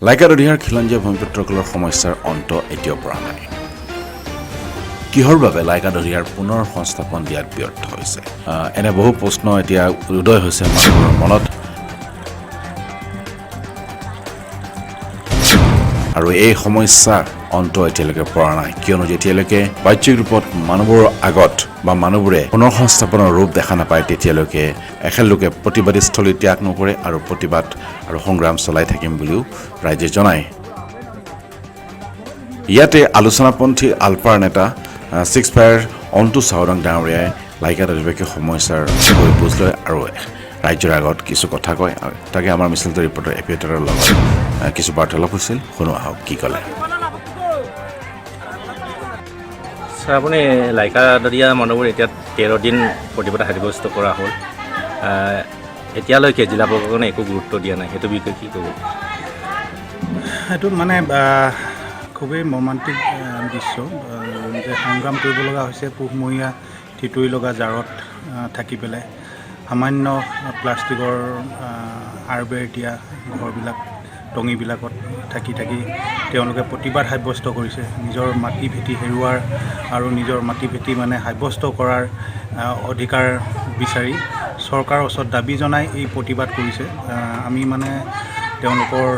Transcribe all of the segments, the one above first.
লাইকা দধিয়াৰ খিলঞ্জীয়া ভূমিপুত্ৰসকলৰ সমস্যাৰ অন্ত এতিয়াও পৰা নাই। কিহৰ বাবে লাইকা দধিয়াৰ পুনৰ সংস্থাপন দিয়াত ব্যৰ্থ হৈছে? এনে বহু প্ৰশ্ন এতিয়া উদয় হৈছে মানুহবোৰৰ মনত আৰু এই সমস্যাৰ অন্ত এতিয়ালৈকে পৰা নাই। কিয়নো যেতিয়ালৈকে বাহ্যিক ৰূপত মানুহবোৰৰ আগত বা মানুহবোৰে পুনৰ সংস্থাপনৰ ৰূপ দেখা নাপায়, তেতিয়ালৈকে এখেত লোকে প্ৰতিবাদীস্থলী ত্যাগ নকৰে আৰু প্ৰতিবাদ আৰু সংগ্ৰাম চলাই থাকিম বুলিও ৰাইজে জনায়। ইয়াতে আলোচনাপন্থী আলফাৰ নেতা ছিক্স ফায়াৰ অন্তু চাউদাং ডাঙৰীয়াই লাইকাত অধিৱেশী সমস্যাৰ হৈ বুজ লয় আৰু ৰাজ্যৰ আগত কিছু কথা কয়। আৰু তাকে আমাৰ মিছলটো ৰিপৰ্টাৰ এপিএটাৰৰ লগত কিছু বাৰ্তালাপ হৈছিল, শুনো আহক কি ক'লে। ছাৰ, আপুনি লাইকা দদীয়া মানুহবোৰ এতিয়া 13 দিন প্ৰতিবাদ সাব্যস্ত কৰা হ'ল, এতিয়ালৈকে জিলা প্ৰশাসনে একো গুৰুত্ব দিয়া নাই, সেইটো বিষয়ে কি ক'ব? সেইটো মানে খুবেই মৰ্মান্তিক দৃশ্য যে সংগ্ৰাম কৰিব লগা হৈছে পুহমহীয়া থিতুৰি লগা জাৰত থাকি পেলাই, সামান্য প্লাষ্টিকৰ আঁৰবেৰ দিয়া ঘৰবিলাক, টঙিবিলাকত থাকি থাকি তেওঁলোকে প্ৰতিবাদ সাব্যস্ত কৰিছে নিজৰ মাটি ভেটি হেৰুৱাৰ আৰু নিজৰ মাটি ভেটি মানে সাব্যস্ত কৰাৰ অধিকাৰ বিচাৰি চৰকাৰৰ ওচৰত দাবী জনাই এই প্ৰতিবাদ কৰিছে। আমি মানে তেওঁলোকৰ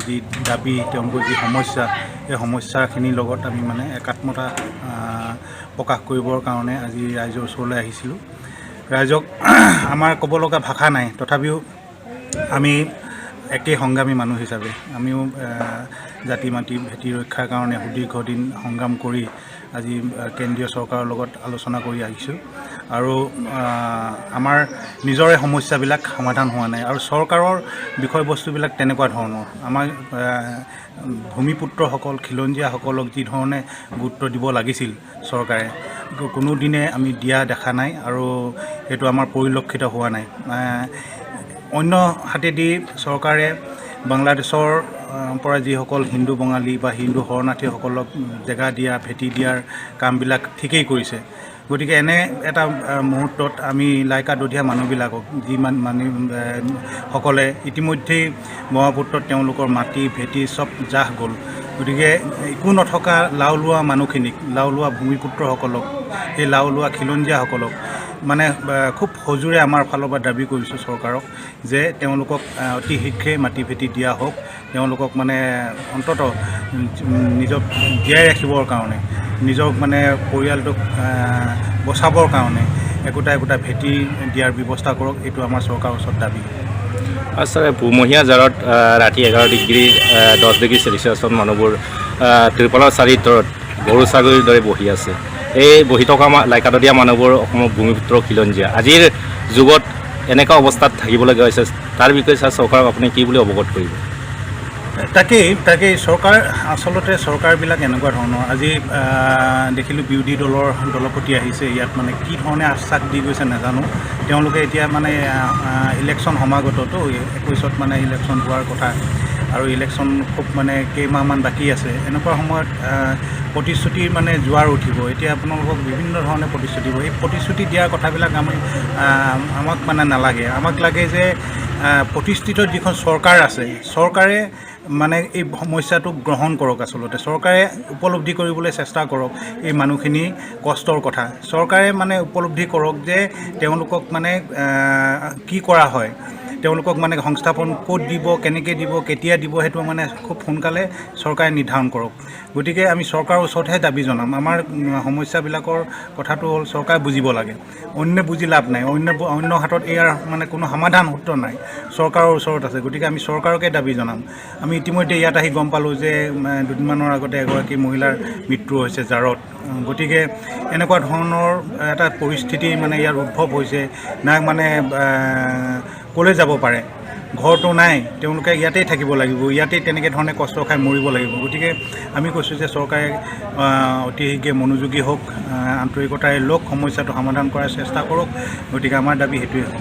যি দাবী, তেওঁলোকৰ যি সমস্যা, এই সমস্যাখিনিৰ লগত আমি মানে একাত্মতা প্ৰকাশ কৰিবৰ কাৰণে আজি ৰাইজৰ ওচৰলৈ আহিছিলোঁ। ৰাইজক আমাৰ ক'ব লগা ভাষা নাই, তথাপিও আমি একেই সংগ্ৰামী মানুহ হিচাপে আমিও জাতি মাটি ভেটি ৰক্ষাৰ কাৰণে সুদীৰ্ঘ দিন সংগ্ৰাম কৰি আজি কেন্দ্ৰীয় চৰকাৰৰ লগত আলোচনা কৰি আহিছোঁ আৰু আমাৰ নিজৰে সমস্যাবিলাক সমাধান হোৱা নাই আৰু চৰকাৰৰ বিষয়বস্তুবিলাক তেনেকুৱা ধৰণৰ আমাৰ ভূমিপুত্ৰসকল, খিলঞ্জীয়াসকলক যি ধৰণে গুৰুত্ব দিব লাগিছিল চৰকাৰে, কোনোদিনে আমি দিয়া দেখা নাই আৰু সেইটো আমাৰ পৰিলক্ষিত হোৱা নাই। অন্য হাতেদি চৰকাৰে বাংলাদেশৰ পৰা যিসকল হিন্দু বঙালী বা হিন্দু শৰণাৰ্থীসকলক জেগা দিয়া, ভেটি দিয়াৰ কামবিলাক ঠিকেই কৰিছে। গতিকে এনে এটা মুহূৰ্তত আমি লাইকা দধীয়া মানুহবিলাকক, যিমান মানুহ সকলে ইতিমধ্যেই ব্ৰহ্মপুত্ৰত তেওঁলোকৰ মাটি ভেটি চব জাহ গ'ল, গতিকে একো নথকা লাও লোৱা মানুহখিনিক, লাও লোৱা ভূমিপুত্ৰসকলক, এই লাও লোৱা খিলঞ্জীয়াসকলক মানে খুব সজোৰে আমাৰ ফালৰ পৰা দাবী কৰিছোঁ চৰকাৰক যে তেওঁলোকক অতি শীঘ্ৰেই মাটি ভেটি দিয়া হওক। তেওঁলোকক মানে অন্ততঃ নিজক জীয়াই ৰাখিবৰ কাৰণে, নিজক মানে পৰিয়ালটোক বচাবৰ কাৰণে একোটা একোটা ভেটি দিয়াৰ ব্যৱস্থা কৰক, এইটো আমাৰ চৰকাৰৰ ওচৰত দাবী। আৰু ছাৰ, পুহমহীয়া জাৰত ৰাতি 11 ডিগ্ৰী, 10 ডিগ্ৰী চেলচিয়াছত মানুহবোৰ ত্ৰিপালৰ চাৰিৰ তলত গৰু ছাগলীৰ দৰে বহি আছে। এই বহি থকা লাইকাদদীয়া মানুহবোৰ অসমৰ ভূমিপুত্ৰ খিলঞ্জীয়া। আজিৰ যুগত এনেকুৱা অৱস্থাত থাকিবলগীয়া হৈছে, তাৰ বিষয়ে ছাৰ চৰকাৰক আপুনি কি বুলি অৱগত কৰিব? তাকেই তাকেই, চৰকাৰ আচলতে চৰকাৰবিলাক এনেকুৱা ধৰণৰ। আজি দেখিলোঁ বিৰোধী দলৰ দলপতি আহিছে ইয়াত, মানে কি ধৰণে আশ্বাস দি গৈছে নাজানো। তেওঁলোকে এতিয়া মানে ইলেকশ্যন সমাগততো, 21ত মানে ইলেকশ্যন হোৱাৰ কথা আৰু ইলেকশ্যন খুব মানে কেইমাহমান বাকী আছে। এনেকুৱা সময়ত প্ৰতিশ্ৰুতিৰ মানে জোৱাৰ উঠিব। এতিয়া আপোনালোকক বিভিন্ন ধৰণে প্ৰতিশ্ৰুতি দিব। এই প্ৰতিশ্ৰুতি দিয়াৰ কথাবিলাক আমি আমাক মানে নালাগে। আমাক লাগে যে প্ৰতিষ্ঠিত যিখন চৰকাৰ আছে, চৰকাৰে মানে এই সমস্যাটোক গ্ৰহণ কৰক। আচলতে চৰকাৰে উপলব্ধি কৰিবলৈ চেষ্টা কৰক এই মানুহখিনি কষ্টৰ কথা। চৰকাৰে মানে উপলব্ধি কৰক যে তেওঁলোকক মানে কি কৰা হয়, তেওঁলোকক মানে সংস্থাপন ক'ত দিব, কেনেকৈ দিব, কেতিয়া দিব, সেইটো মানে খুব সোনকালে চৰকাৰে নিৰ্ধাৰণ কৰক। গতিকে আমি চৰকাৰৰ ওচৰতহে দাবী জনাম। আমাৰ সমস্যাবিলাকৰ কথাটো হ'ল চৰকাৰে বুজিব লাগে, অন্য বুজি লাভ নাই। অন্য অন্য হাতত ইয়াৰ মানে কোনো সমাধান সূত্ৰ নাই, চৰকাৰৰ ওচৰত আছে। গতিকে আমি চৰকাৰকে দাবী জনাম। আমি ইতিমধ্যে ইয়াত আহি গম পালোঁ যে দুদিনমানৰ আগতে এগৰাকী মহিলাৰ মৃত্যু হৈছে জাৰত। গতিকে এনেকুৱা ধৰণৰ এটা পৰিস্থিতি মানে ইয়াৰ উদ্ভৱ হৈছে না, মানে ক'লৈ যাব পাৰে? ঘৰটো নাই, তেওঁলোকে ইয়াতেই থাকিব লাগিব, ইয়াতেই তেনেকৈ ধৰণে কষ্ট খাই মৰিব লাগিব। গতিকে আমি কৈছোঁ যে চৰকাৰে অতি শীঘ্ৰে মনোযোগী হওক, আন্তৰিকতাৰে লওক, সমস্যাটো সমাধান কৰাৰ চেষ্টা কৰক। গতিকে আমাৰ দাবী সেইটোৱে হ'ব।